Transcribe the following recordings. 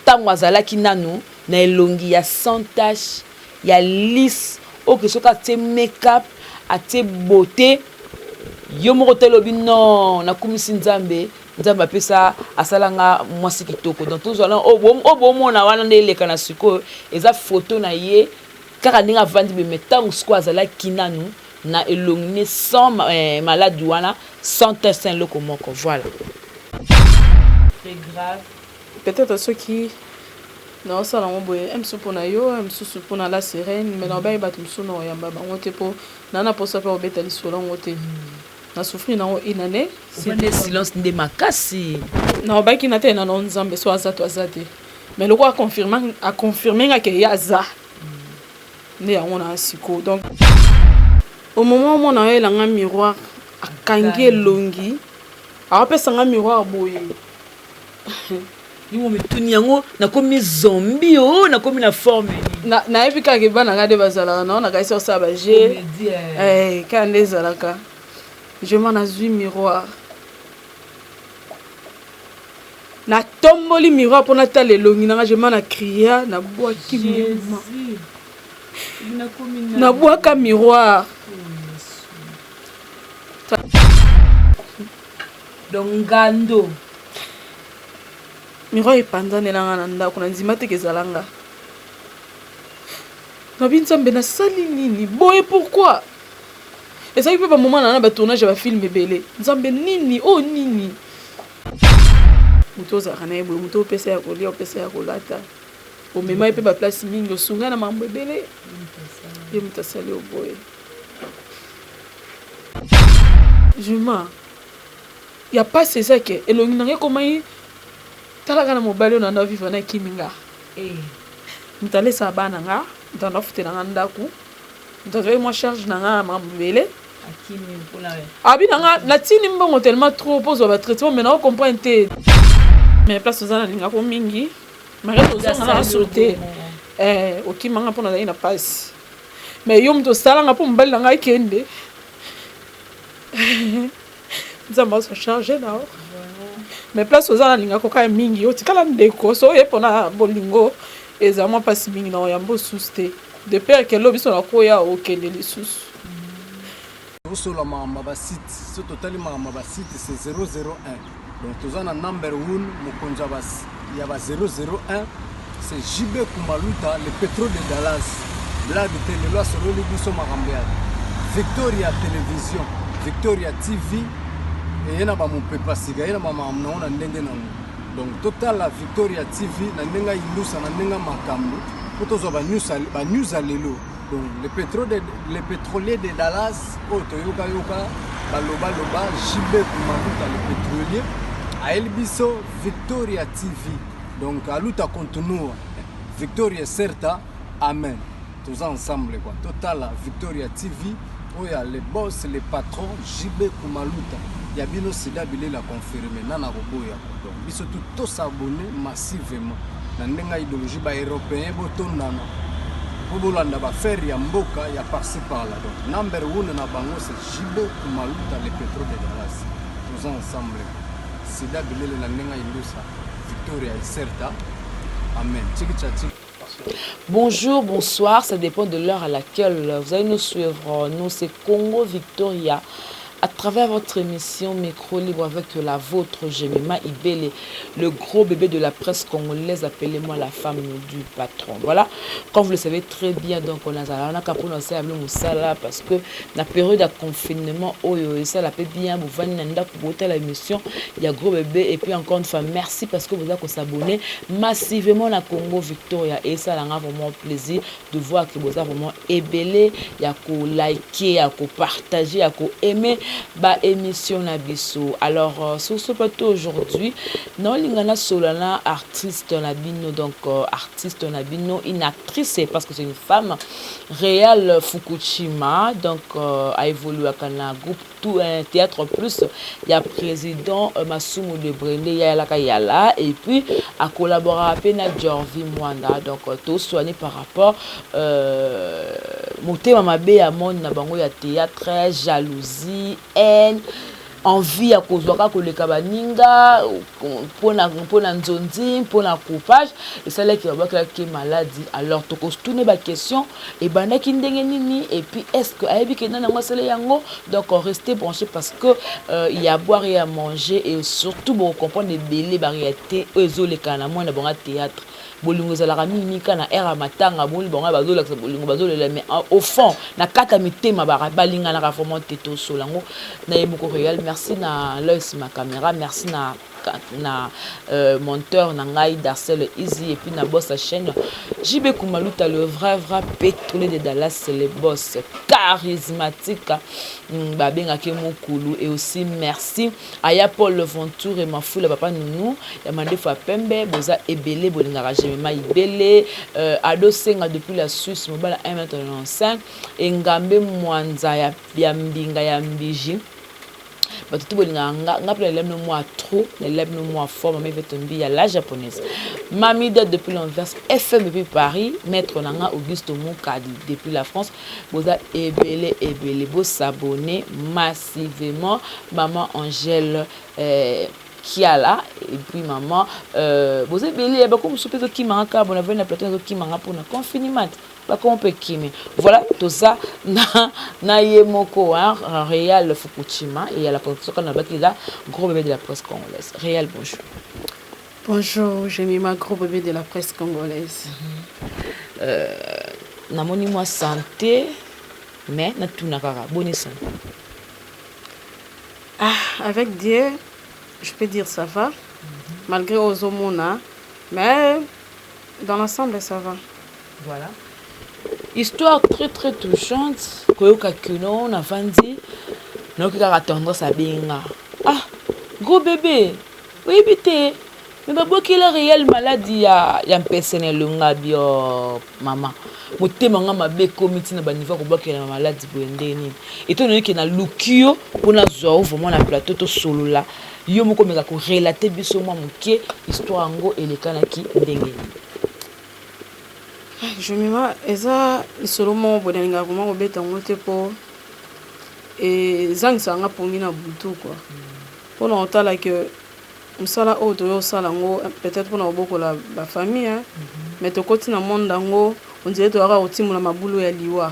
Tango azalaki nanu na elongi ya sans tache, ya lisse oyo ke soki atie make up, atie beaute, yo moko otali olobi non nakumisi Nzambe, Nzambe apesa asala nga mwasi kitoko. Donc tozwa na oyo bomona wana nde eleka na sikoyo eza photo na ye kaka ndenge avandi boye mais tango sikoyo azalaki nanu na elongi ne sans malade wana sans tache sans eloko moko voilà. Très grave. Peut-etre soki naosala yango boye un mosusu pona yo un mosusu pona la sirène mais naobaye bato mosusu na oyamba bango te po naa na posa pe kobeta lisolo yango te na souffrir nango une année. Ovandi silence nde makasi. Naobaki natalela nao Nzambe so aza to aza te mais lokola a confirma a confirme nga ke ye aza nde yango naa sikoyo donc au moment omona ayela nga miroir akangi elongi aopesa nga miroir boye. Yo mituni yango nakomi zombie oh nakomi na forme nini? Nayebi kaka bana nga nde bazalaka nao nakanisi osala ba jeu eh kaka nde ezalaka vraiment nazwi miroir natomboli miroir mpo natala elongi nanga vraiment na cria nabwaki nabwaka miroir. Donc ngando. Miroir epanzanela nga na ndako na ndima te ke ezala nga. Nabi nzambe nasali nini boye pourquoi? Ezalaki pe ba moment na na ba tournage ya ba film ebele. Nzambe nini oyo nini? Moto ozalaka na ye boye moto opesa ya kolia opesa ya kolata omema ye pe ba place mingi osunga ye na makambo ebele ye moto asali yo boye. Juma ya pasi eza ke elongi na nga ekomaki tala kaka na mobali oyo na nda vivre na akimi nga moto alesaka bana nga moto anda futela nga ndaku moto azwaki mwa charge na nga ya makambo ebele abi na nga natindi mbongo tellement trop mpo ozwa ba traitement mais nao comprendre te mais place oza nalingako mingi malgre tozonga na sur te okima nga mpo nazalaki na pasi mais yo moto osala nga mpo mobali na nga akende nzambe azwa charge na yo mais place oza nalingaka kaka mingi otikala ndeko so oye mpona bolingo eza mwa mpasi mingi na oyamba osusu te de peur ke lobi so nakoya okende lisusu. Tozosola makambo ya ba site so totali makambo ya ba site c'est 001 donc toza na number one mokonzi ya ba 001 c'est JB Kumaluta le pétrole de Dallas blague te lelo asololi biso makambo ya Victoria Television Victoria TV eye na bamopepa sika ye na bamakambo nango na ndenge nango donc totala Victoria TV na ndenge ya indusa na ndenge ya makambo mpo tozwa banews ya lelo donc le, pétrole de, le pétrolier de Dallas oyo toyokayoka balobaloba JB Kumaluta le pétrolier ayeli biso Victoria TV Donc aluta continua Victoria certa amen toza ensemble quoi totala Victoria TV oyo ya le boss le patron JB Kumaluta ya bino sida bilela confirme nana koboya donc biso tout to s'abonner massivement na ndenge ya idéologie ba européen botondana po bolanda ba faire ya mboka ya par-ci par-là donc number one na bango c'est JB Kumaluta le pétrole de Dallas toza ensemble sida bilele na ndenge ya indusa Victoria Iserta. Amen. Tchiki tcha tchiki. Bonjour, bonsoir, ça dépend de l'heure à laquelle vous allez nous suivre. Nous, c'est Congo Victoria. À travers votre émission Micro Libre avec la vôtre, Jemima Ibele, le gros bébé de la presse congolaise, appelez-moi la femme du patron. Voilà, comme vous le savez très bien, donc on a mosala parce que la période de confinement, oyo, et ça la paix bien, vous venez la émission ya gros bébé et puis encore une fois merci parce que vous avez s'abonner massivement na Congo Victoria et ça l'a vraiment plaisir de voir que vous avez vraiment ebele ya ko liker ya ko partager ya ko aimer ba émission na biso alors euh, sur ce plateau aujourd'hui naolinga na solana artiste na bino donc euh, artiste na bino une actrice parce que c'est une femme Réal Fukushima donc euh, a évolué na groupe tout un théâtre plus ya président euh, Masumu de Brende yalaka yala et puis a collaboré pe na Jorvi Mwanda donc euh, to soigner par rapport euh, motema mabe ya monde na bango ya théâtre jalousie haine. Envie ya kozwa kaka koleka baninga mpona mpona nzonzi, mpona coupage, esalaki babwakelaki ye maladi. Alors tokotuna baquestion: ebandaki ndenge nini? Et puis est ce que ayebi ke nani yango asali yango? Donc restez branché parce que il y a à boire et à manger et surtout bokocomprendre ebele baréalité oyo ezolekana na mwana bango ya théâtre. Bolingo ezalaka mingi kaka na ere ya matanga. Boni bango bazolakisa bolingo, bazolela, mais au fond, na kati ya mitema, balinganaka vraiment te. Tosola yango na ye moko Réal. Merci na Lois ma caméra, merci na monteur na ngai Darcel Easy, et puis na boss ya chaîne JB Kumaluta, le vrai vrai pétrolier de Dallas, le boss charismatique, babengaki mokulu. Et aussi merci aya Paul Ventour et Mafula, papa Nunu ya mandefu ya pembe. Boza ebele bolingaka Jemema Ibele, Ado Senga depuis la Suisse, mobala 1m95, Engambe Mwanza ya mbinga ya mbiji. Bato to bolingaka nga, nga mpe nalela bino mwa trop, nalela bino mwa fort. Mama Evete Mbi ya la japonaise, Mamida depuis l'Anvers, FM depuis Paris, maître na nga Auguste Mokadi depuis la France. Boza ebele ebele, bosabonner massivement. Maman Angèle Kiala et puis maman, boza ebele. Bako mosusu mpe ezokimanga kaka bona veni na plateau, ezokimanga mpona confinement, bakoma mpe kimi. Voilà, toza na ye moko, hein, Réal Fukuchima et à la production kana baki eza gros bébé de la presse congolaise. Réal, bonjour. Bonjour Jemima, gros bébé de la presse congolaise. Namoni mwa santé, mais natuna kaka: boni santé? Ah, avec Dieu, je peux dire ça va. Malgré ozomona, mais dans l'ensemble, ça va. Voilà, histoire très très touchante. Koyoka kino navandi, nayoki kaka Tendresse abenga: "Ah, gros bébé, oyebi te, me babwakela Réel maladi ya mpese na elonga." Bio mama, motema nga mabe ekomi ntina baniveau ya kobwakela maladi boye ndenge nini? Eto nayoki naluki yo mpona zwa yo vraiment na plateau, tosolola. Yo moko omeka korelater biso mwa moke histoire yango elekanaki ndenge nini. Jemima, eza lisolo moko boye nalingaka vraiment kobeta yango te mpo ezangisaka nga pongi na butu kua, mpona kotala ke mosala oyo toyo osala yango peut-être mpona kobokola bafamille, mais tokoti na monde yango, on dirait toyaka kotimola mabulu ya liwa.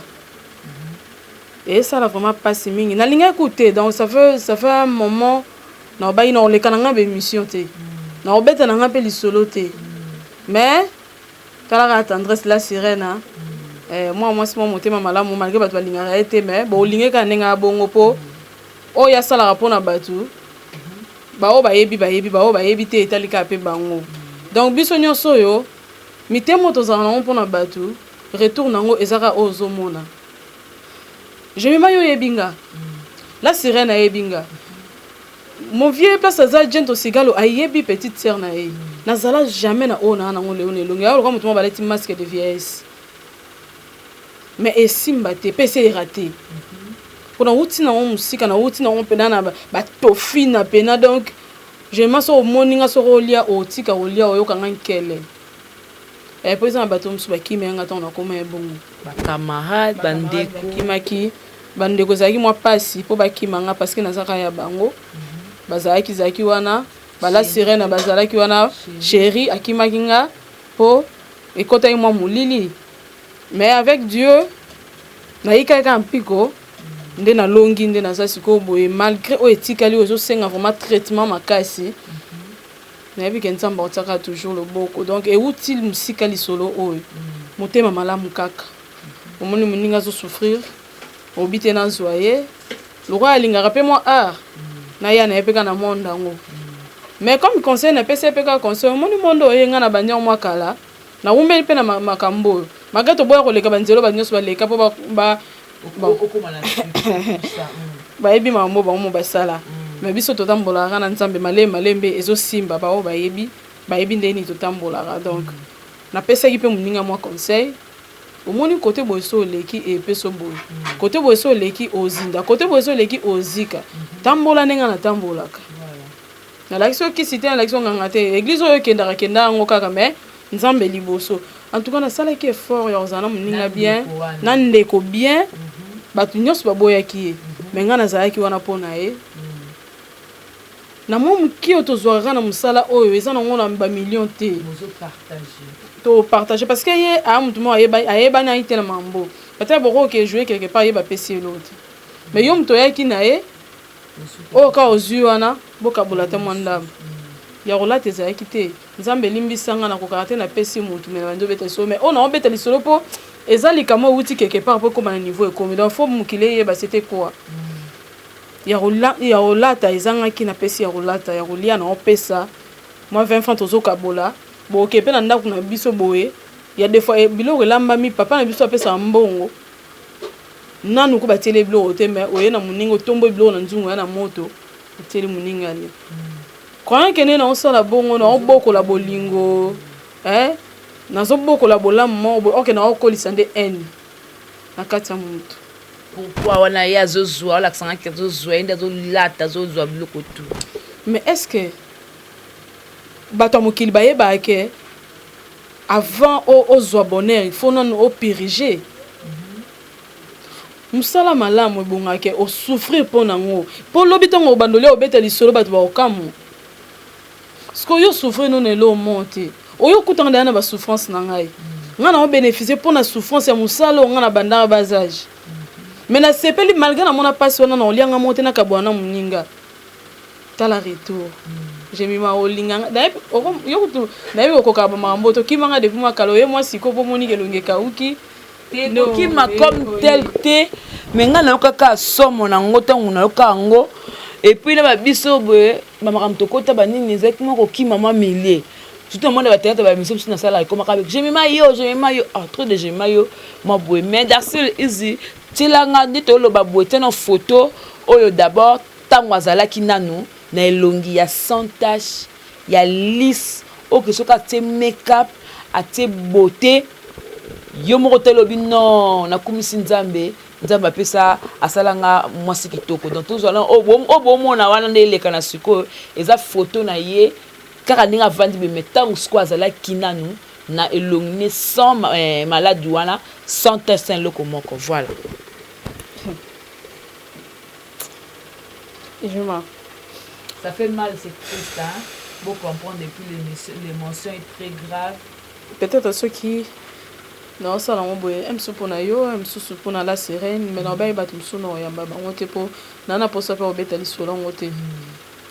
Esala vraiment mpasi mingi. Nalingaki ku te. Donc ça fait un moment na obaki na koleka na nga baémission te, na kobeta na nga mpe lisolo te, mais talaka Tendresse la sirène, mwa mwasi mwa motema malamu, malgré bato balingaka ye te, mais bolingi kaka ndenge ya bongo, mpo oyo asalaka mpona bato baoyo bayebi, bayebi, baoyo bayebi te, etali kaka mpe bango. Donc biso nyonso oyo mitema tozalaka nango mpona bato, retour nango ezaka oyo ozomona. Jemima, yo oyebi nga, la sirène ayebi nga, mon vieux place aza Gento Sigalo ayebi petite sœur na ye. Nazala jamais na oyo naa nango leo na elongi ayo loka moto moko baleti masque de vieillesse, mais esimba te mpe esi eraté mpo nauti nango mosika, nauti nango mpena na batofina mpena. Donc jema soki omoni nga, soki olia, otika kolia, oyokanga nkele, po eza na bato mosusu bakimi yanga ntango nakoma ye bongo. Bacamarade, bandeko? Bakimaki, bandeko. Ezalaki mwa mpasi mpo bakima nga parce que nazaka ya bango. Bazalaki zalaki wana, bala sirene bazalaki wana. Chéri akimaki nga mpo ekɔtaki mwa molili, mais avec Dieu nayikaki kaka mpiko nde nalongi, nde naza sikoyo boye, malgré oyo etikali oyo ezosenga vraiment traitement makasi. Nayebi ke Nzambe aotiaka toujours loboko. Donc euti mosika lisolo oyo, motema malamu kaka. Omoni moninga azosouffrir, obi te nazwa ye lokola alingaka mpe mwa art, naya na ye mpe kaka na monde yango. Mais comme conseil napesi ye mpe kaka conseil: omoni monde oyo, nga na bandi yango mwa kala, nawumeli mpe na makambo oyo, malgré toboya koleka banzela bato nyonso baleka mpo bayebi makambo bango mo basala, mais biso totambolaka na Nzambe malembe malembe, ezosimba. Baoyo bayebi, bayebi ndenge nini totambolaka. Donc napesaki mpe moninga mwa conseil: omoni kote boye so oleki, epeso boye, kote boye so oleki, ozinda, kote boye so oleki, ozika. Tambola ndenge natambolaka. Nalakisi yo kisi te, nalakisi yo nganga te, église oyo okendaka, kenda yango kaka, mais Nzambe liboso. En tout cas nasalaki effort ya kozala na moninga bien, na ndeko bien. Bato nyonso baboyaki ye, mais ngai nazalaki wana mpo na ye. Na mwa moke oyo tozwaka kaka na mosala oyo eza nango na ba millions te. To partager parce que ye aa mutu moko ayebanaki te na mambo. Peut-être bokoki ke jouer quelque part ye bapesi ye eloko te. Mais yo moto oyaki na ye oyo kaka ozwi wana bokabola ata mwa ndambo. Ya kolata ezalaki te. Nzambe limbisa nga nakokaka te napesi mutu mais nabandi obeta lisolo mais oyo naobeta lisolo mpo eza likambo ewuti quelque part mpo ekoma na niveau ekomi donc faut mokili eyeba c'était quoi. Ya kolata ezangaki napesi ya kolata ya kolia naopesa mwa 20 francs tozokabola boke mpe na ndako na biso boye ya des fois biloko elambami papa na biso apesaka mbongo nanu ko batieli biloko te mais oye na moninga otomboli biloko na nzungu ya na moto otieli moninga alia. Croyant que nde naosala bongo naobokola bolingo eh, nazobokola bolamu moko boye ok naokolisa nde haine na kati ya moto. Pourquoi wana ye azozwa olakisa nga ke azozwa ye nde azolata azozwa biloko tout. Mais est ce que bato ya mokili bayebaka ke avant ozwa bonheur il faut nanu opurige? Mosala malamu ebongaka ke osouffrir mpo na yango mpo lobi ntango obanda olia obeta lisolo bato bakokamwa. Sikoyo yo osouffrir nanu eloko moko te oyo okutanga deja na basouffrance na ngai ngai na obénéficie mpo na souffrance ya mosala oyo ngai na bandaka bas age mais nasepeli malgré namona mpasi wana na olia ngai moko te nakabwana na moninga. Tala retour Jemima olinga nga yo kutu nayebi okokaka ba makambo tokima nga depuis mwa kala oye mwa siko po omoni ke elongi ekawuki. Kokima comme tel te mais nga nayokaka somo na ngo ntango nayoka yango et puis na ba biso boye ba makambo tokota ba nini ezalaki mwa kokima mwa milieu surtout namona ba théâtre ba émission mosusu nasalaka ekomaka Jemima yo Jemima yo ah trop de Jemima yo mwa boye mais Darcel Izi tiela nga nde toloba boye tia na photo oyo d'abord Tango azalaki nanu na elongi ya sans tache ya lisse oyo ke soki atie make up atie beaute yo moko otali olobi non nakumisi nzambe nzambe apesa asala nga mwasi kitoko donc tozwa na oyo bomona wana nde eleka na sikoyo eza photo na ye kaka ndenge avandi boye mais tango sikoyo azalaki nanu na elongi ne sans maladi wana sans tache sans eloko moko voilà. Juma. Ça fait mal, c'est triste, hein. Bon comprendre et puis l'émotion est très grave. Peut-être ceux qui naosala yango boye mosusu mpo na yo mosusu mpo na la sirène mais naobai bato mosusu na oyamba bango te mpo naa na mposa mpe kobeta lisolo yango te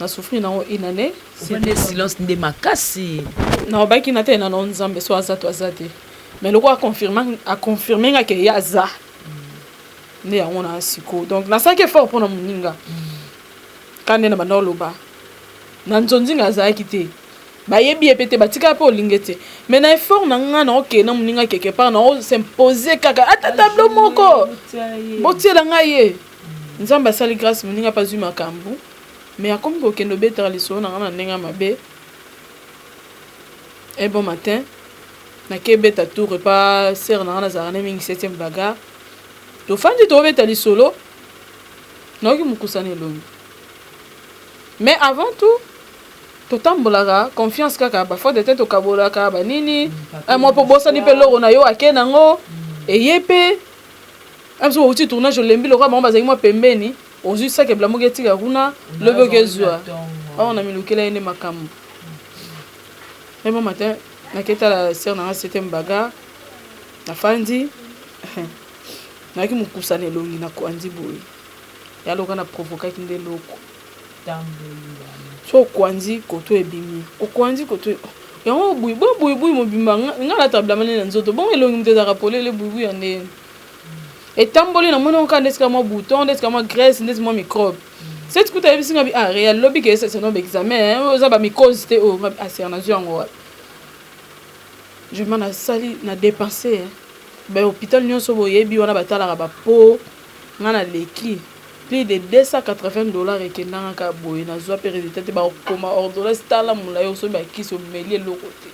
na souffrir nango une année. Nde silence nde makasi. Naobaki na te na nao nzambe so aza to aza te mais lokola aconfirme nga ke ye aza nde yango na sikoyo donc nasalaki effort mpo na moninga kaka nde na banda oloba na nzonzinga azalaki te bayebi ye mpe te batikala mpe olinge te mais na effort na nga na okende na moninga quelque part na os'impose kaka ata tableau moko botiela ngai ye. Nzambe asali grâce moninga mpe azwi makambo mais akomi kokende obetaka lisolo na nga na ndenge ya mabe. Un bon matin nake beta tour epa sœur na nga nazalaka na mingi 7e bagarre. Tofandi tobeta lisolo nayoki mokusa na elongi mais avant tout totambolaka confiance kaka ba faute te tokabolaka banini mwa mpo bosani mpe eloko na yo ake nango eye mpe biso bouti tournage olembi lokola bango bazalaki mwa pembeni ozwi saki ya bilamba oki etika kuna lobi oki ezwa awa na milukela ye nde makambo. Un bon matin naketala sœur na nga septième bagarre nafandi nayaki mokusa na elongi na kwandi boye ya loka na provokaki nde eloko so okwandi koto ebimi okwandi koto yango buyibuyi mobimba nga nataka bilamba nde na nzoto bongo elongi moto ezalaka polele buyibuyi ya ndenge etamboli namoni yango kaka ndeti kaka mwa bouton ndeti kaka mwa graisse ndeti mwa microbe seti kuta ayebisi nga bi ah real lobi ke esese no baexamen oyo eza bamicose te oyo nga bi ah ser nazwi yango wapi. Je m'en nasali na depense ba hopital nyonso boyebi wana batalaka ba po nga naleki plus de 280 dollars ekendanga kaka boye nazwa mpe resultat te bakokoma ordonnance tala molai osomi bakisi omeli eloko te.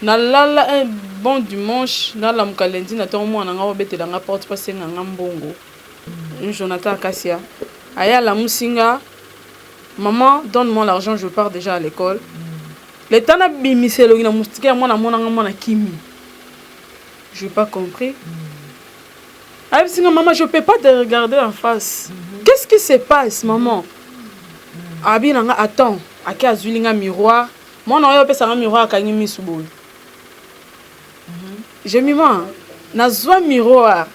Nalala un bon dimanche nalamuka lundi na ntongo mwana nga obetela nga porte mpo asenga nga mbongo. Jonathan Akasia aye alamusi nga maman donne moi l'argent je pars déjà à l'école. Le temps nabimisa elongi na moustiquaire mwana amona nga mwana kimi. J'ai pas compris. Ayebisi nga maman je peux pas te regarder en face. Qu'est-ce qui se passe maman? Abi na nga attends, ake azwili nga miroir. Mwana oyo apesa nga miroir akangi misu boye. Jemima, nazwa miroir.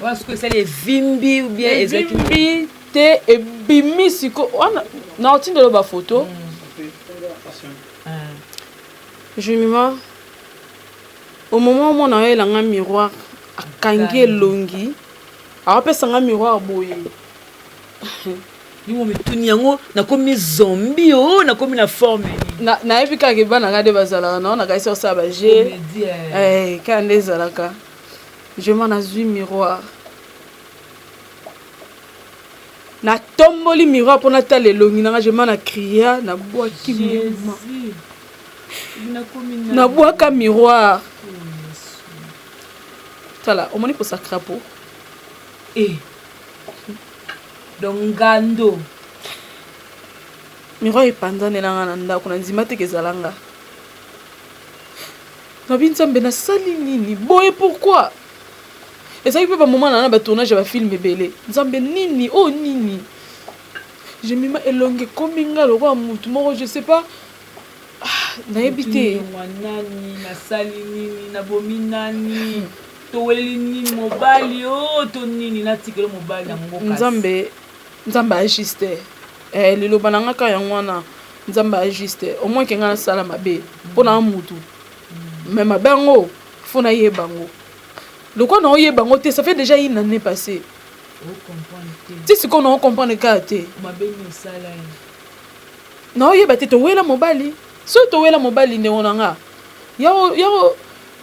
Wana sikoyo esali evimbi ou bien ezalaki Evimbi te, ebimi siko wana na otindelo ba photo. Jemima, au moment où mwana oyo elanga miroir akangi elongi, awapesa nga miroir boye. Yo mituni yango nakomi zombie o nakomi na forme nini? Nayebi kaka bana nga nde bazalaka nao nakanisi osala ba jeu eh, kaka nde ezalaka. Jemima, nazwi miroir, natomboli miroir mpo natala elongi nanga. Jemima, na cria, nabwaki miroir, nabwaka miroir. Tala, omoni posa crapaud. Eh. Donc ngando. Miroir epanzanelanga na ndako, na ndima teke ezala nga. Nabi Nzambe, nasali nini boye? Pourquoi ezalaki mpe bamoma na na batournage ya bafilm ebele? Nzambe, nini oyo? Nini? Jemima, elongi ekomi nga lokola mutu moko, je sais pas. Ah, nayebi te. Nani nasali nini? Nabomi nani? Toweleli nini? Mobali o to nini? Natikelo mobali yango. Nzambe, Nzambe ajuste. Eh, liloba na nga kaka yango wana, Nzambe ajuste. Au moins ke nga nasala mabe mpo na mutu, mais mabe yango fo nayeba yango. Lokola naoyeba yango te, ça fait déjà une année passée, ti sikoyo naocomprendre kaka te. Naoyeba te. Towela mobali, soki towela mobali, ndeko na nga,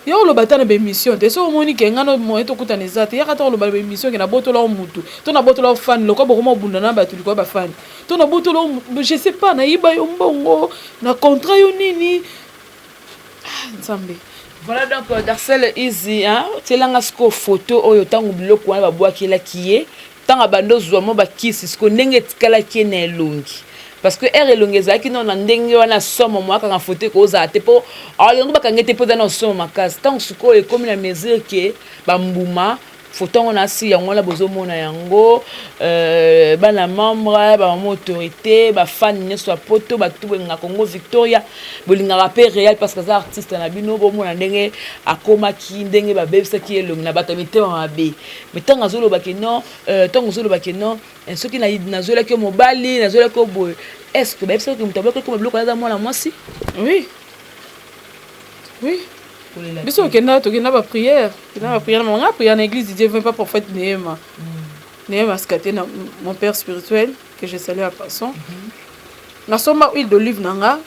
ya oloba ata na baémission te. Soki omoni ke nga moye tokutana eza te, yaka ta oloba na baémission ke nabotola o mutu to nabotola o fani. Lokola bokoma obunda na bato likolo ya bafani, to nabotola o, je sais pas, nayiba yo mbongo na contrat yo nini. Ah, Nzambe. Voilà donc Darcel Easy, hein, tielanga sikoyo photo oyo ntango biloko wana babwakelaki ye, ntango abandi ozwa mwa bakisi. Sikoyo ndenge etikalaki ye na elongi, parce que ere elongi ezalaki nano na ndenge wana somo, mo akanga photo ekozala te mpo alingi bakangi te mpo eza na somo makasi. Ntango sikoyo ekomi na mesure ke bambuma photo yango na si yango wana bozomona yango. Bana membre, bamama autorité, bafani nyonso ya poto, bato bolingaka Congo Victoria, bolingaka mpe réel parce que aza artiste na bino, bomona ndenge akomaki, ndenge babebisaki elongi na bato ya mitema mabe. Mais ntango azoloba ke non, ntango ozoloba ke non, soki nazwelaki yo mobali, nazwelaki yo boye, est ce que bayebisaki moto abwaki koma biloko aza mwana mwasi? Oui, biso okenda, tokenda baprière, tokenda baprière. Nga prière na église Dieu vint pas prophète Neema, Neema Skate na mon père spirituel que je salue en passant. Nasomba huile d'olive na nga.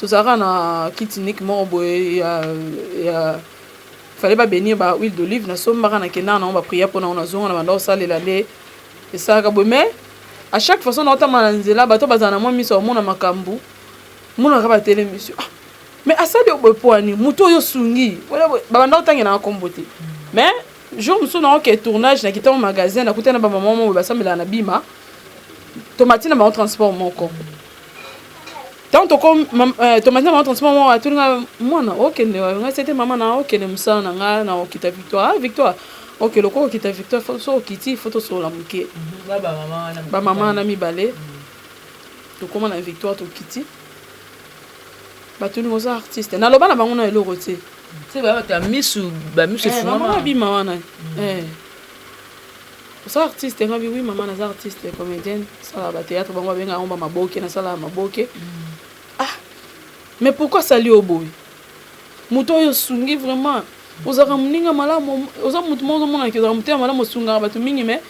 Tozalaka na clinique moko boye ya fallait babénir ba huile d'olive. Nasombaka, nakendaka nango baprière mpo nango, nazonga na banda kosalela nde esalaka boye. Mais à chaque façon naotama na nzela, bato bazala na mwa miso, bamona makambo, monaka batelemisi. Ah, mais asali yo boye po ani motu oyo osungi, babanda kotangelanga nkombo te. Mais jour mosusu naoke tournage, nakita mo magasin, nakutana na bamama mo boye basambelaka na bima, tomati na bango transport moko. Ntango tomati na bango transport moko, atulinga: "Mwana, okende?" Ngai sete: "Mama, na okende mosala na ngai, na okita Victoire." "Ah, Victoire, ok, lokola okita Victoire, so okiti, fo tosolola moke." Bamama wana mibale, tokóma na Victoire, tokiti, batuni: "Oza artiste?" Naloba na bango na eloko te. Misu bamisu. Mama abima wana: "Oza artiste?" Ngabi: "Oui mama, naza artiste comédienne, nasalaka bathéâtre." Bango babengaka yango bamaboke, nasalaka maboke. "Ah, mais pourquoi asali yo boye? Moto oyo osungi, vraiment ozalaka moninga malamu, oza motu moko ozomonaka ozalaka motema malamu, osungaka bato mingi, mais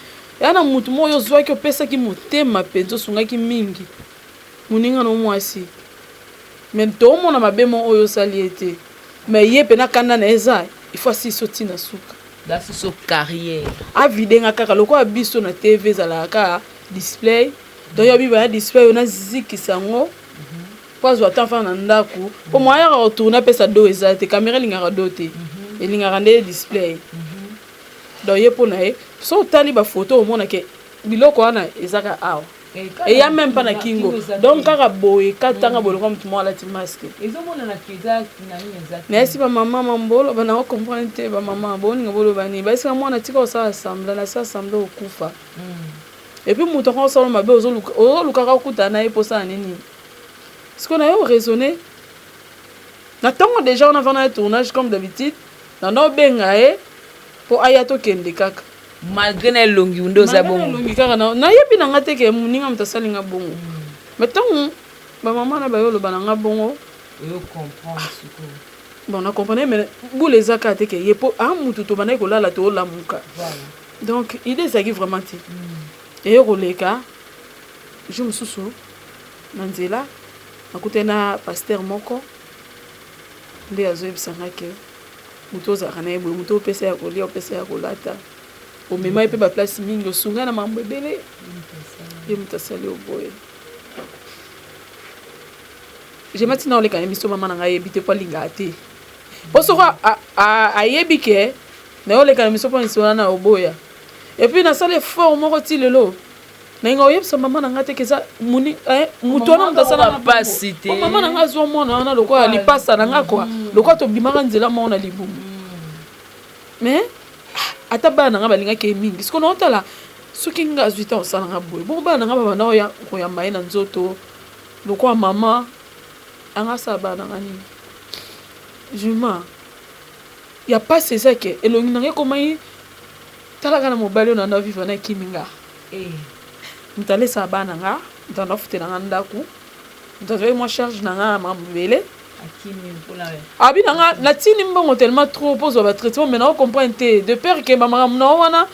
eya na motu moko oyo ozwaki, opesaki motema mpenza, osungaki mingi, moninga na mwasi, mais toomona mabe moko oyo osali ye te. Mais ye mpe na kanda na ye eza, il faut asisi otina suka." Basusu carrière. Avide nga kaka lokola biso na TV ezalaka kaka display. Donc yo biba ya display oyo, nazikisa yango mpo azwa temps fana na ndako, mpo moyen yaka kotourne apesa do eza te. Caméra elingaka do te, elingaka nde display. Donc ye mpo na ye, so otali bafoto, omonake biloko wana ezaka awa, eya même mpa na kingo. Donc kaka boye katanga boye lokola motu moko alati masque. Nayesi bamama mambolo, banako comprendre te. Bamama boninga boloba nini? Bayesika mwana tika kosala semblant, nasala semblant okufa. Et puis moto yango osala mabe, ozolukaka okutana na ye mposala nini? Sikoyo na ye oraisonne na ntongo déjà wana vana ya tournage, comme d'habitude nanda obenga ye mpo aya tokende kaka. Malgré na elongi nde oza bongo. Elongi kaka nayebi na nga te ke moninga moto asali nga bongo, mais ntango bamama na baye oloba na nga bongo, bon, na comprendre, mais bule eza kaka te ke ye, mpo a mutu tobandaki kolala, toolamuka, donc idée ezalaki vraiment te. Eye koleka jour mosusu na nzela, nakutani na pasteur moko nde azoyebisa nga ke moto ozalaka na ye boye, moto opesa ya kolia, opesa ya kolata, omema ye mpe baplace mingi, osunga na makambo ebele, ye moto asali yo boye. Jema ntina oleka na miso mama na ngai ayebi te, mpo alingaka te, mpo soko ayebi ke naye oleka na miso mpo miso wana oboya. Et puis nasala effort moko ti lelo, nalinga oyebisa mama na ngai te ke eza motu wana moto asala pasi te. Mama na ngai azwa mwana wana lokola lipasa na ngai kua, lokola tobimaka nzela moko na libumu. Mais ata bana na ngai balingaki ye mingi. Sikoyo naotala soki ngai azwi ntango osala nga boye bongo, bana na ngai babanda koyamba ye na nzoto lokola mama anga asala bana na ngai nini? Juma ya pasi eza ke elongi na ngai ekomai talaka na mobali oyo nanda vivre na ekimi nga. Moto alesaka bana nga, moto anda ofutela nga ndako, moto azwaki mwa charge na nga na makambo ebele. Abi na nga natindi mbongo tellement trop mpo ozwa batraitement, mais nao comprendre te de peur ke bamakambo na wana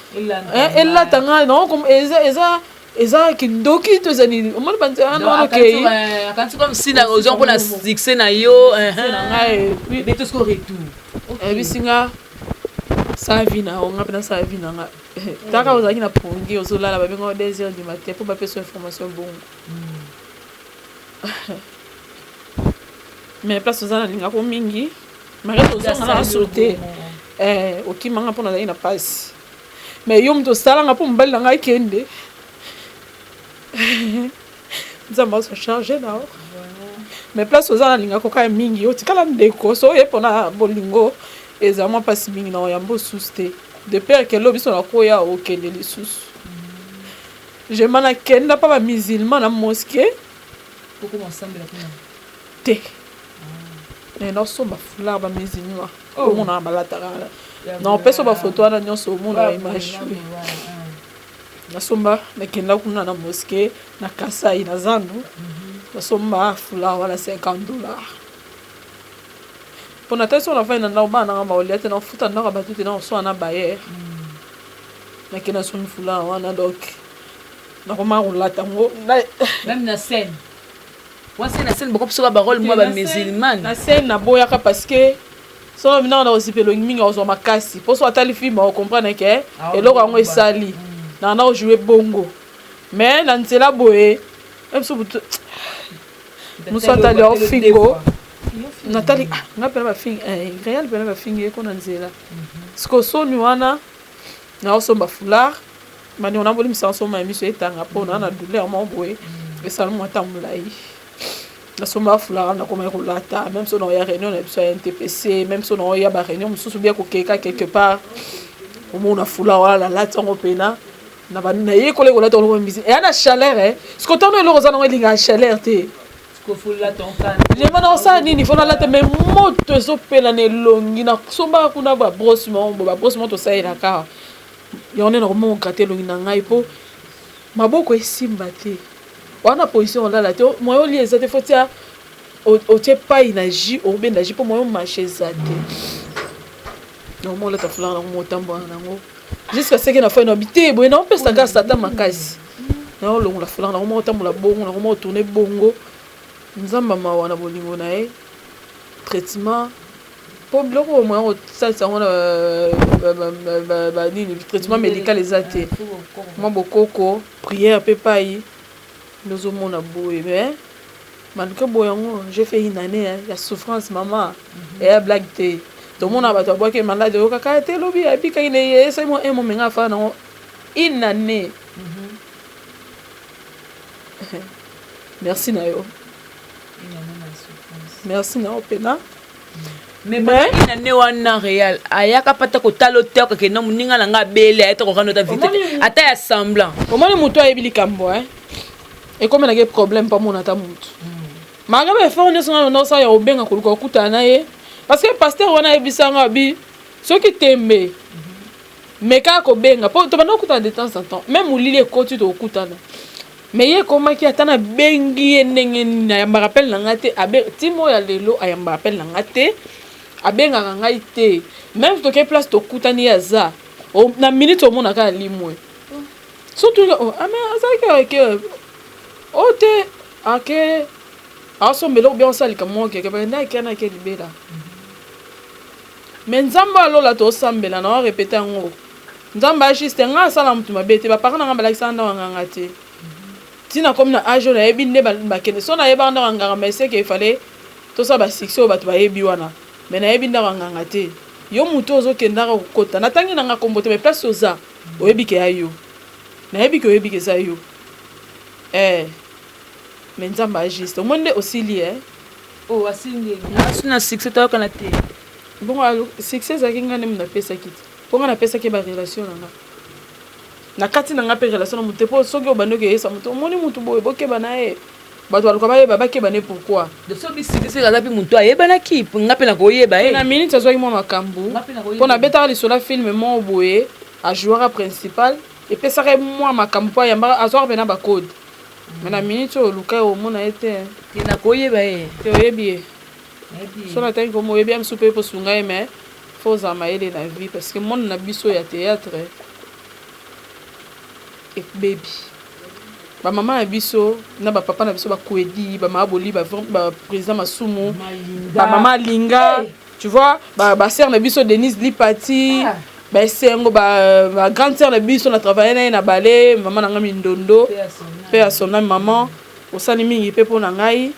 elata nga eza kindoki to eza nini. Omoni banzela wana wana okei. Akanisi comme si ozwa mpona succès na yo. Na ngai. Retour. Ayebisi nga: sala vie na yo, nga mpe nasala vie na nga. Taka ozalaki na pongi, ozolala, babenga 2 heures du matin mpo bapesa information bongo. Mais place oza, nalingako mingi malgré tozonga na so te. Okimanga mpo nazalaki na mpasi, mais yo moto osalanga mpo mobali na ngai kende, Nzambe azwa charge na yo. Mais place oza, nalingako kaka mingi, otikala ndeko. So oye mpona bolingo, eza mwa mpasi mingi na oyamba osusu te, de peur ke lobi so nakoya okende lisusu. Jema nakenda mpa bamusulman na mosquée te, nasomba foulard. Bamusulman omonaka balataka na opesa bafoto wana nyonso, omona image. Nasomba, nakenda kuna na mosquée na Kasai na zandu, nasomba foulard wana 50 $, mpo na tali so nafandi na ndako, bana nanga baolia te, nafuta ndako ya bato te, nakoswana na bailleur. Nakende nasombi foulard wana, donc nakoma kolata yango. Même na scène wasi, na scène bakopisoka barole mwa bamusulmane. Na scène naboyaka, parce que soki minanga na kozipa elongi mingi, akozwa makasi, mpo so atali film akocomprendre ke eloko yango esali nanga na kojouer bongo. Mais na nzela boye, biso mosu atali aofingo, natali nga mpena bafingi réel, mpena bafingi ye ko na nzela. Siko soni wana, naosomba foulard, bandeko nabolimisa, nasomba ya miso etanga mpo na douleur moko boye esala mwa ntango molai. Nasomba foulard, nakomaki kolata même so naoya réunion na biso ya NTPC, même so naoya baréunion mosusu bia kokeka quelque part, omona foulard wana nalati yango mpena nayekoli kolata yango mbisi eya na chaleur. Siko ntango eloko oza nango elingaka chaleur te. Lema na osala nini? Fo nalata, mais moto ezopela na elongi. Nasombaka kuna babrosse moko boye, babrosse moko tosalelaka yango nde nakomoko gratter elongi na ngai mpo maboko esimba te. Wana position olala te, moyen olia eza te, fo tia otie pai na jus, obenda jus mpo moyen omarche eza te. Nakoma olata foulard, nakoma otambola nango jusqu'à ce que na fai na bi te boye, naopesa kaka satan makasi, naolongola foulard, nakoma otambola bongo, nakoma otourne bongo. Nzambe mawa na bolingo na ye, traitement mpo biloko oyo moyen kosalisa yango na banini, traitement médical eza te, mwa bokoko, prière mpe pai nde ozomona boye. Mais malgré boye yango, j'ai fait une année ya souffrance, mama, eya blague te. Tomona bato babwaki malade, oyokaka te lobi abikaki na ye, esali mwa un mois, menga afala nango une année. Merci na yo, merci na yo mpena. Mais na ne wana réal ayaka pata kotala te okake na moninga na nga abele ayeta kokanda ata vite ata ya semblant. Omoni motu ayebi likambo ekomelaki problème mpo amona ata motu malgré ba effort nyonso nga na osala ya kobenga, koluka kokutana na ye, parce que pasteur wana ayebisanga abi soki tembe mais kaka kobenga mpo tobanda kokutana de temps en temps, même molili ekoti tokokutana. Mais ye ekomaki ata nabengi ye ndenge nini, ayambaka appel na nga te. Ntina oyo ya lelo ayambaka appel na nga te, abengaka ngai te. Même toke place tokutani, ye aza na minute omonaka alimwe. Surtout ame azalaki ake oyo te, ake aosombela ou bien osala likambo moko keke nde ake na ake libela. Mais Nzambe alola, tosambela na orépéter yango. Nzambe ajuste. Ngai asala motu mabe te. Baparent na ngai balakisaka ndako ya nganga te. Ntina komi na age oyo nayebi nde bakende so nayebaka ndako ya nganga, mais seke efale tosala basuccès oyo bato bayebi wana. Mais nayebi ndako ya nganga te. Yo motu ozokendaka kokota, natangi na nga kombo te, mais place oza oyebi ke ya yo, nayebi ke oyebi ke eza yo. Mais Nzambe ajuste. Omoni nde osili e. Oh, asili ndenge asu na succès toyokana te. Bongo succès ezalaki ngai nde napesaki te, mpo ngai napesaki barelation na nga na kati na nga mpe relation na motu te. Mpo soki obandi okeyesa motu, omoni motu boye, bokeba na ye, bato baluka bayeba, bakeba ne pourquoi. So succès aza mpe motu ayebanaki, nga mpe nakoyeba ye. Na minute azwaki mwa makambo mpo nabetaka lisolo ya film moko boye, ajouaka principal, epesaka ye mwa makambo mpo ayambaka, azwaka mpe na bacode. Mais na minute oyo oluka omona ye te. Te, nakoyeba ye. Te, oyebi ye. So natangi komo oyebi ya mosusu mpe posunga ye. Mais faut ozala mayele na vie, parce que monde na biso ya théâtre ebebi. Bamama na biso na bapapa na biso bakwedi, bamama boli, baprésident Masumu, bamama Alinga, tu vois, basœur na biso Denise Lipati, baesengo, bagrande sœur na biso na travaille na ye na bale, mama na ngai Mindondo mpe ya sonami. Mama osali mingi mpe mpo na ngai.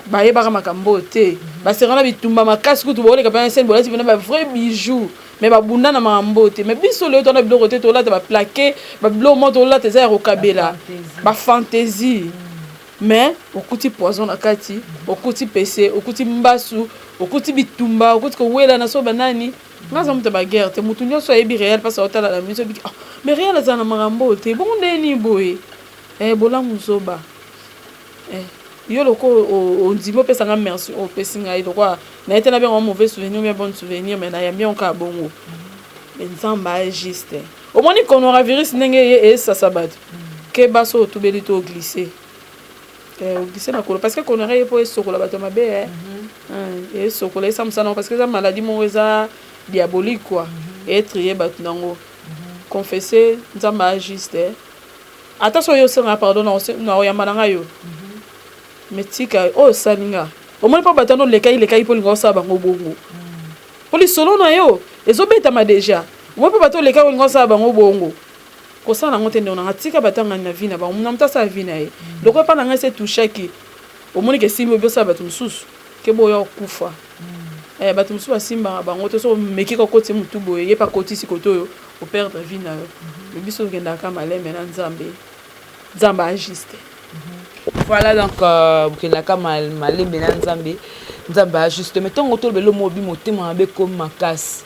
Bayebaka makambo oyo te. Baseka na bitumba makasi kutu booleka mpe na scène, bolati mpena bavrai bijou, mais babunda na makambo oyo te. Mais biso lelo tona biloko te, tolata baplaqué, babiloko moko tolata eza ya kokabela, bafantaisie, mais okuti poison na kati, okuti pese, okuti mbasu, okuti bitumba, okuti kowelana. So banani nga aza moto ya baguerre te. Motu nyonso ayebi réel mpasi aotala na miso abiki, oh, mais réel aza na makambo oyo te. Bongo ndeni boye, bolamu zoba. Yo loko ondimi opesanga merci, opesi ngai lokwa naye te. Nabenga mauvais souvenir bien bon souvenir, mais nayambi yango kaka bongo. Mais Nzambe ajuste. Omoni coronavirus ndenge ye esasa bato, keba so otubeli to oglisse, oglisse na kolo, parce que corona ye mpo esokola bato ya mabe, esokola esa mosala nango, parce que eza maladie moko eza diabolique quoi, etrie bato nango. Confesse, Nzambe ajuste. Ata so oyo osengaka pardon na oyamba na ngai yo, mais tika oyo osali nga. Omoni mpo bato wana olekai lekai mpo olinga osala bango bongo, mpo lisolo na yo ezobetama déjà. Omoni mpo bato olekai olinga osala bango bongo, kosala yango te. Ndeko na nga, tika bato angani na vie na bango, na moto asala vie na ye. Loko epa na ngai se touchaki, omoni ke esimbi, obi osala bato mosusu ke boya okufa. Bato mosusu basimbaka bango te. Soki omeki kokotisa motu boye, ye mpe akotisi kote oyo, operdre vie na yo. Mais biso tokendaka maleme na Nzambe. Nzambe ajuste. Voilà, donc bokendaka malembe na Nzambe, Nzambe ajuste. Mais ntongo tolobela omo obi motema mabe ekomi makasi,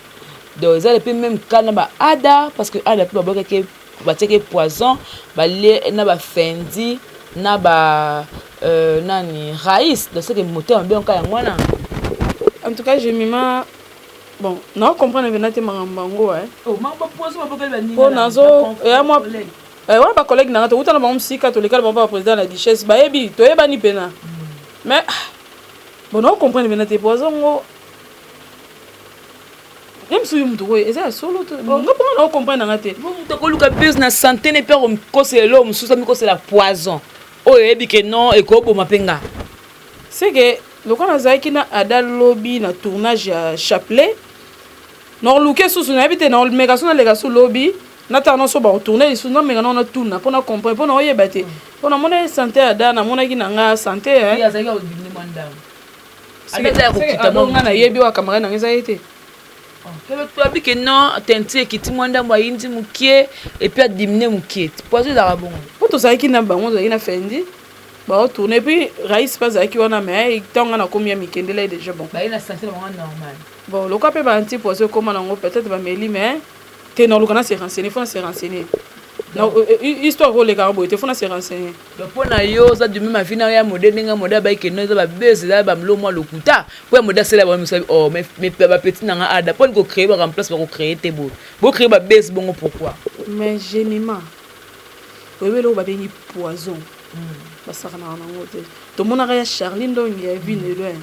donc eza mpe même cas na baada, parce que ada mpe babwakaki, batiaki poison, balie na bafendi na ba nani raïs. Donc seke motema mabe onka yango wana. En tout cas, Jemima, bon, nao comprendre mpena te makambo yango. Mpo nazo eya mwa wana bacollègue na nga, tokutana bango mosika, tolekala bango baprésident na duchesse, bayebi, toyebani mpena. Mais bon, nao comprendre mpena te poison ngo ye mosusu yo motu oyo eza ya solo te. Nga mponga nao comprendre nanga te. Moto akoluka buse na santé ne mpe akomikosela eloko mosusu, amikosela poison oyo oyebi ke non, ekoboma mpe nga. C'est que lokola nazalaki na ada lobi na tournage ya chapelet, naoluke susu, nayebi te, naomeka so naleka su lobi, natala nyonso bakotourne lisusu, nameka nao natuna mpo na comprendre, mpo na oyeba te, mpo namona santé ya da, namonaki na nga santé. Nga nayebi oyo camarade nanga eza ye te. Toyebi ke non, teinture ekiti mwa ndambo, ayindi mokie et puis adiminuer mokie. Poison ezalaka bongo. Mpo tozalaki na bango, tozalaki na fendi. Baotourne, et puis Raïs mpe azalaki wana, mais ntango nga nakomi ya mikendela ye déjà, bon. Baye na santé na bango normal. Bon, lokola mpe baanti poison ekóma nango, peut-être bameli, mais te, naluka na se renseigner, faut na se renseigner. Histoire kolekaka boye te, faut na se renseigner. Donc mpo na yo, oza du même avis na ya Mode, ndenge Mode abayike no eza babese, eza bamilo mwa lokuta, mpo ya Mode asala bango miso? Oh, mais bapeti nanga ada mpo kocréer, baremplace, bakocréer te, boye bocréer babese bongo, pourquoi? Mais Jemima, oyebi eloko babengi poison, basakanaka nango te. Tomonaka ya Charlie Ndongi ya vie de loin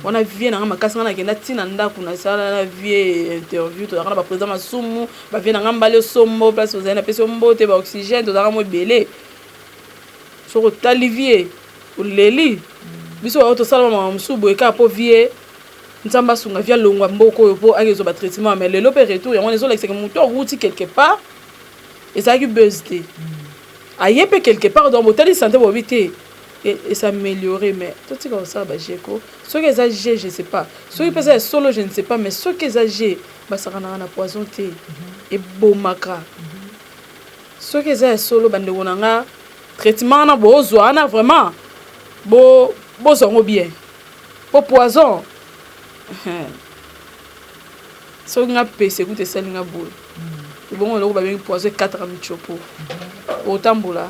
wana, vie nanga makasi. Nga nakenda ntina ndako, nasala na vie interview, tozalaka na baprésident Masumu, bavie nanga mbali osombo place ozali, napesi yo mbote, baoxygène, tozalaka mo ebele. Soki otali vie, oleli biso bao tosala makambo mosusu boye kaka mpo vie Nzambe asunga vie alongwa mboka oyo mpo akezwa batraitement. Mais lelo mpe retour yango wana ezolakisaka motu awuti quelque part, ezalaki buzz te, aye mpe quelque part. Donc botali santé, bobi te es'améliorer, mais totika kosala bajeko. Soki eza g, je sais pas, soki mpe eza ya solo, je ne sais pas, mais soki eza g, basakanaka na poison te, ebomaka. Soki eza ya solo, bandeko na nga, traitement wana bozwa wana vraiment bozwa yango bien, po poison, soki nga pese ekuta esali nga boye, ebongo eloko babengi poison ekataka michopo, otambola.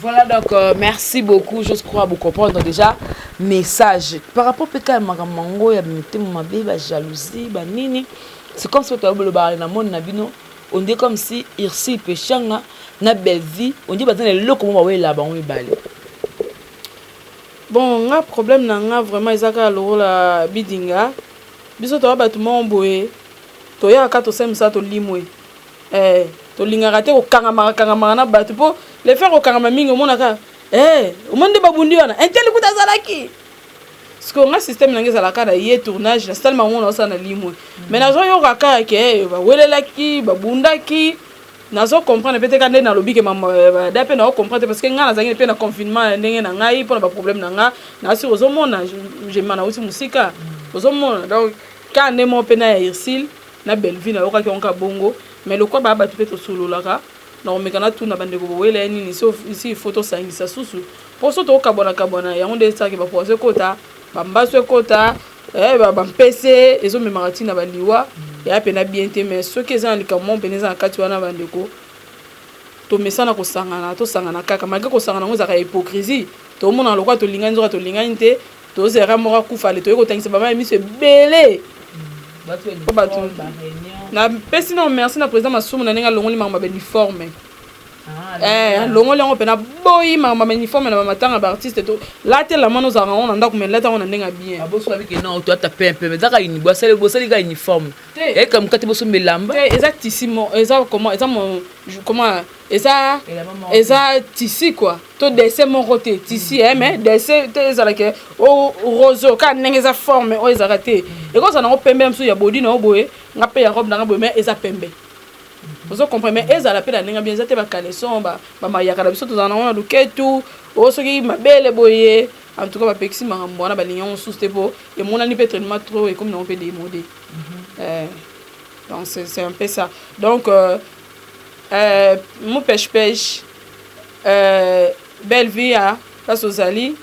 Voilà, donc merci beaucoup. Je crois vous comprendre déjà message. Par rapport peut-être à makambo ya mitema mabe, ba jalousie, ba nini. C'est comme si tu as le na monde na bino, on dit comme si Irsi Peshanga na Bellevie, on dit bazana eloko mo bawela bango mibale. Bon, nga problème na nga vraiment eza kaka lokola bidinga. Biso toya bato moko boye, toyaka tosala misala, tolimwe. Tolingaka te kokangamaka kangamaka na bato, mpo le faire kokangama mingi, omonaka omoni nde babundi wana, inteli kuta azalaki. Parce nga système na nga ezalaka na ye tournage, nasalema ngo, naosala na limwe, mais nazoyoka kaka ke bawelelaki, babundaki. Nazo comprendre mpe te ka nde nalobi ke da mpe nao comprendre te, parce que ngai nazalaki mpe na confinement ya ndenge na ngai mpona baproblème na nga. Nasi ozomona jema nauti mosika, ozomona. Donc ka nde moko mpe na ya Ursile na Bellevue, nayokaki yango ka bongo, mais lokwa baya bato mpe tosololaka, nakomeka natuna bandeko bowela ye nini. Si il faut tosangisa susu, mpo so tokabwana kabwana, yango nde esalaki bapoison ekota, bambaso ekota, bampese ezomemaka ntina baliwa eya mpena bien te. Mais soki eza na likambo moko mpena eza na kati wana, bandeko, tomesana kosangana, tosangana kaka malgré kosangana yango ezalaka hypocrisie. Tomona lokola tolingani, nzoka tolingani te. Tozera moko akufa ale, toyei kotangisa bama ya miso ebele po bato. Napesi na merci na président Masumu na ndenge alongoli makambo ya bauniforme. Alongoli yango mpena, boyi makambo ya bauniforme na bamatanga ya baartiste. To latela mwana ozalaka yango na ndako, mais lata yango na ndenge ya bien. Aboso babiki non, toata pempe, ezaka bosali ka uniforme eyeka mokati, bosomba elamba. Te, eza tissu mo, eza comment, eza mo comment, eza tissu quoi, to dessin moko te, tissu mais dessin te, ezalaka o rose oyo kaka ndenge eza forme oyo ezalaka te. Ekozala nango pembe mosusu ya bodi na yo boye, nga mpe ya robe nanga boye, mais eza pembe, ozo comprendre. Mais ezala mpe na ndenge bien, eza te bacaleçon bamayaka na biso tozala nango na luketu oyo, soki mabele boye. En tout cas bapekisi makambo wana, balingi yango mosusu te, mpo emonani mpe traitement trop ekomi nango mpe démodé. Donc c'est un peu ça. Donc mo pêche pêche belle vie ya place ozali,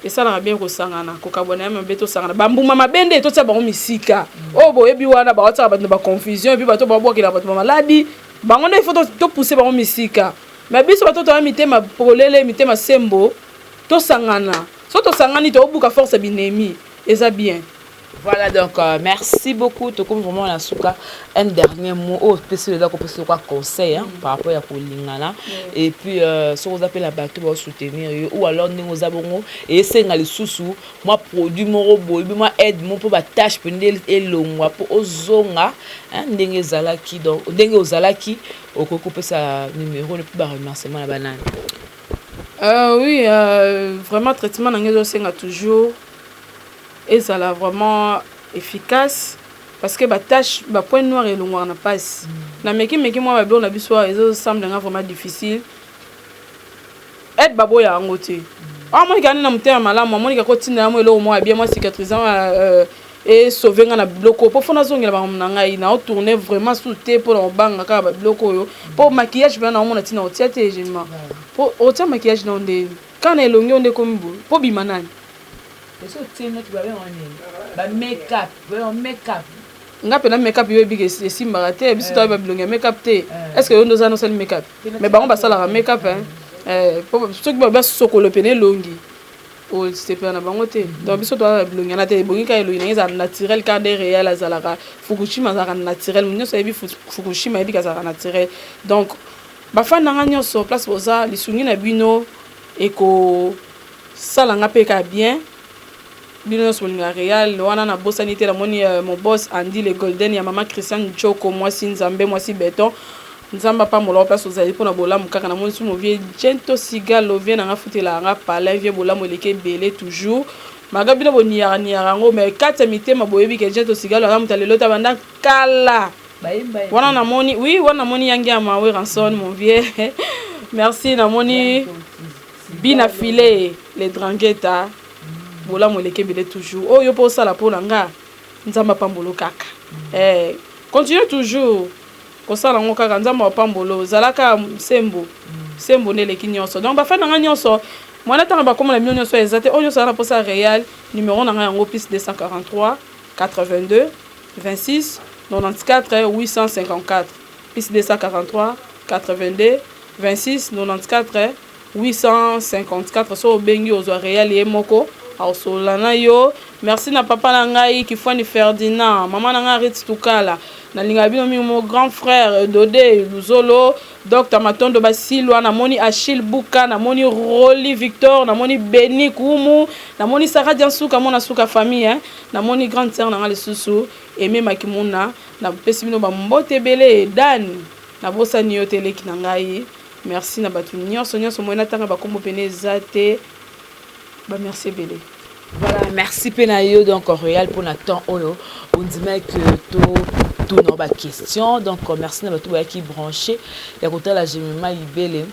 esalaka bien kosangana, kokabwana ya mabe. Tosangana, bambuma mabe nde totia bango misika. Oyo boyebi wana baotiaka bato na baconfusion, et puis bato babwakela bato bamaladi, bango nde ifo topousse bango misika. Mais biso bato toya mitema polele, mitema sembo, tosangana. So tosangani, tobuka force ya binemi, eza bien. Voilà, donc merci beaucoup. Tokomi vraiment na suka. Un dernier mot oyo opesi eza kopesa lokwa conseil, hein, par rapport ya kolingana, et puis soki oza mpe na bato baosoutenir yo, ou alors ndenge oza bongo, esenga lisusu mwa produit moko boye, mwa aide mo mpo batache mpe elongwa, mpo ozonga ndenge ezalaki. Donc ndenge ozalaki, okoki kopesa numéro mpe baremerciement na banani? Oui, vraiment traitement na ngai ezosenga toujours ezala vraiment efficace, parce que batache, bapoint noir elongwaka na mpasi. Na meki mwa babiloko na biso awa, ezosemble nga vraiment difficile. Aide baboya yango te. Amoniki ani na motema malamu, amoniki akotinda ya mo eloko moko ya bien, mwa cicatrisant. Esauve nga na biloko oyo, mpo fo nazongela makambo na ngai. Naotourne vraiment su te mpo na kobanga kaka babiloko oyo, mpo maquillage mpena naomona ntina otia te. Jemima, mpo otia maquillage nao ndeni kaka na elongi oyo nde ekomi boye, mpo bima nani? Esi otie neti babenga nini, ba make-up, ba make-up. Nga mpena make-up, yo oyebika esimbaka te. Biso toyeba bilongi ya make-up te. Est ce que yo nde oza na osali make-up? Mais bango basalaka make-up, hein. Soki basokolo pene elongi, osepela na bango te. Donc biso toza na bilongi wana te. Ebongi kaka elongi nange ezala naturel, kaka nde réel azalaka. Fukushima azalaka naturel, moto nyonso ayebi Fukushima, ayebi azalaka naturel. Donc bafani na nga nyonso, place boza, lisungi na bino ekosala nga mpe kaka bien. Bino nyonso bolingaka réal wana, nabosani te. Namoni mon boss Andy le Golden ya mama Christiane Joko, mwasi Nzambe, mwasi beton. Nzambe apambola place ozali mpona bolamu kaka. Namoni su movie Gento Sigalo, vie nanga futelaka nga palin. Vie bolamu eleki ebele toujours. Maga bino boniyaka niyaka yango, mais kati ya mitema boyebi ke Gento Sigalo aza moto ya lelo ta, banda kala wana. Namoni, oui, wana namoni yangi ya Mawe Ranson, mon vieux, merci. Namoni Bina Filet le Drangueta, bolamu eleki ebele toujours. Oyo mpo osala mpo na nga, Nzambe apambolo kaka. Continue toujours kosala yango kaka, Nzambe apambolo. Ozalaka sembo, sembo nde eleki nyonso. Donc bafani na nga nyonso, mwana ntango bakoma na bino nyonso eza te. Oyo nyonso aza na mposa réal, numéro na ngai yango: plus 243 82 26 94 854, plus 243 82 26 94 854. So obengi, ozwa réal, ye moko aosolola na yo. Merci na papa na ngai Kifwani Ferdinand, mama na ngai Rit Tukala, nalingaka bino mingi. Mon grand frère Dode Luzolo, Dr Matondo Basilwa, namoni Achille Buka, namoni Roli Victor, namoni Beni Kumu, namoni Sara Diansuka, mona suka famille, hein? Namoni grande sœur na ngai lisusu ememaki muna. Napesi bino bambote ebele. Dan, nabosani yo te, eleki na ngai. Merci na bato nyonso nyonso. Moye natanga bakombo pene eza te. Bamerci ebele. Voilà, merci mpe na yo donc Royal mpona temps oyo ondimaki que totuna baquestion. Donc merci na bato bayaki branché ya kotala Jemima Ibele,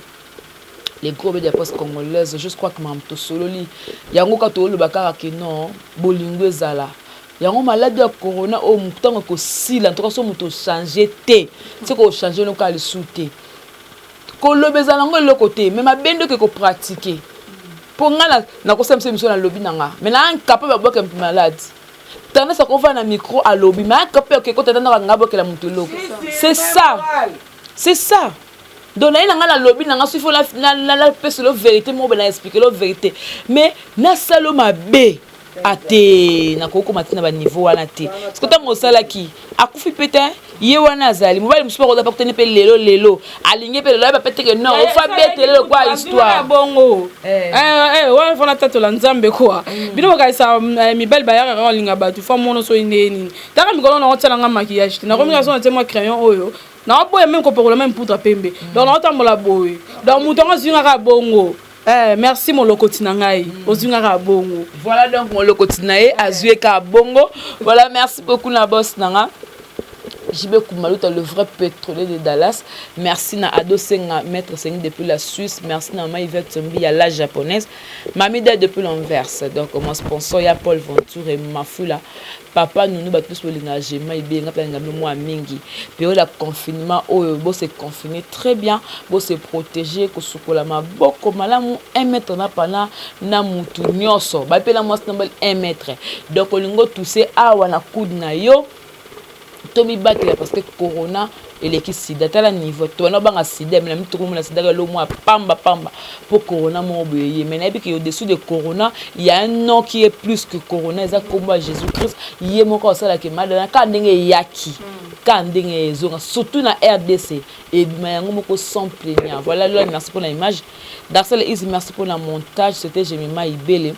les gros bébés de la presse congolaise. Je crois que makambo tosololi yango kaka, toloba kaka ke non, bolingo ezala yango. Maladi ya corona oyo, ntango ekosila, ntoka so moto ochange te, soki ochange no kaka lisu te. Koloba ezala yango eloko te, mais mabe nde oke kopratiquer. Mpo ngai nakosala biso émission, nalobi na nga, mais na incapable abwaka moto malade. Tendance akovanda na micro, alobi, mais incapable oke kota tandaka nga abwakela moto eloko. C'est ça, c'est ça. Donc naye na ngai, nalobi na nga, soki fo napesa lo vérité moko, na expliquer lo vérité, mais nasala mabe ate nakokoma te na baniveau wana te, parce que ntango osalaki akufi mpe te. Ye wana azali mobali mosusu, akoza mpe akutani mpe lelo lelo, alingi mpe lelo, ayeba mpe teke non, ofa betele lokwa histoire. Bongo wana fona tatola Nzambe kwa bino. Bokanisa mibali bayaka kaka olinga bato fa mono. Soki nde nini, taka mikolo na otiala nga maquillage te, nakomi so natie mwa crayon oyo, naoboya même kopakola même poudre pembe. Donc naotambola boye. Donc moto yango azwi ngaka bongo. Merci molokoti na ngai, ozwi ngaka bongo. Voilà, donc molokoti na ye azwi kaka bongo. Voilà, merci beaucoup na boss na nga JB Kumaluta, le vrai pétrolier de Dallas. Merci na Ado Senga, maître Sengi depuis la Suisse. Merci na Mama Yvette Mbi, à la japonaise. Mamida depuis l'Anvers. Donc, mon sponsor, il y a Paul Ventour et Mafula. Papa, nous nous battons pour l'engagement, il y a moi mingi. Période de confinement, oh, bo se confiner très bien, bo se protéger, ko sukola maboko malamu, 1 mètre na pana na mutu nyonso. Ba pe la moi 1 mètre. Donc, olingo tousser awa na coude na yo. Tomibatela parce que corona eleki sida. Tala niveau tobanda obanga sida, mais na mituka omona sida kalo mwa pamba pamba mpo corona moko boye ye. Mais nayebi ke au-dessus de corona, il y a un nom qui est plus que corona, eza kombo ya Jésus Christ. Ye moko asalaka maladi kaka ndenge eyaki, kaka ndenge ezonga, surtout na RDC, ebima yango moko sans plaignant. Voilà, lola, merci pour la image. Darcel Is, merci pour la montage. C'était Jemima Ibele,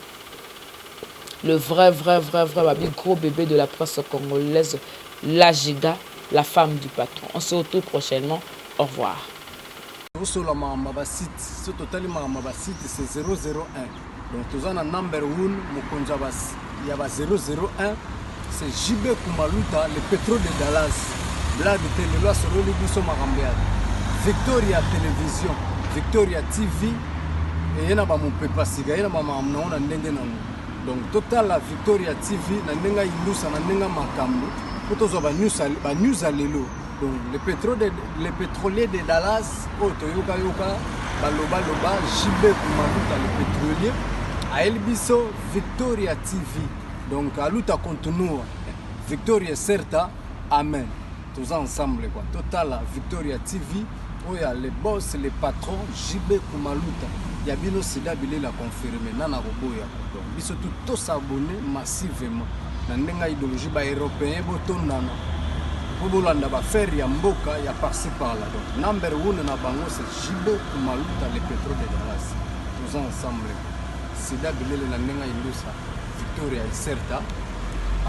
le vrai vrai vrai vrai babi, gros bébé de la presse congolaise, la giga, la femme du patron. On se retrouve prochainement. Au revoir. Tosola makambo ya basite. So totali makambo ya basite, c'est 001. Donc toza na number 1, mokonzi ya ba 001, c'est JB Kumaluta, le pétrole de Dallas. Blague te, lelo asololi biso makambo ya Victoria Télévision, Victoria TV. Eye na bamopepa sika, ye na bamakambo nango na ndenge nango. Donc totala Victoria TV na ndenge indusa, na ndenge makambo mpo tozwa banews ya lelo. Donc le pétrolier de Dallas oyo toyokayoka balobaloba, JB Kumaluta le pétrolier ayeli biso Victoria TV. Donc a luta continua, victoria certa, amen. Toza ensemble quoi. Totala Victoria TV oyo ya le boss, le patron JB Kumaluta ya bino. Sida bilela confirme nana koboya. Donc biso tu tos'abonner massivement na ndenge ya idéologie. Baeuropéen botondana mpo bolanda baaffaires ya mboka ya par-ci par-là. Donc number one na bango, c'est JB Kumaluta le pétrole de Dallas. Toza ensemble. Sida bilele na ndenge ya indusa, victoria certa,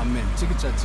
amen. Chiki cha chiki.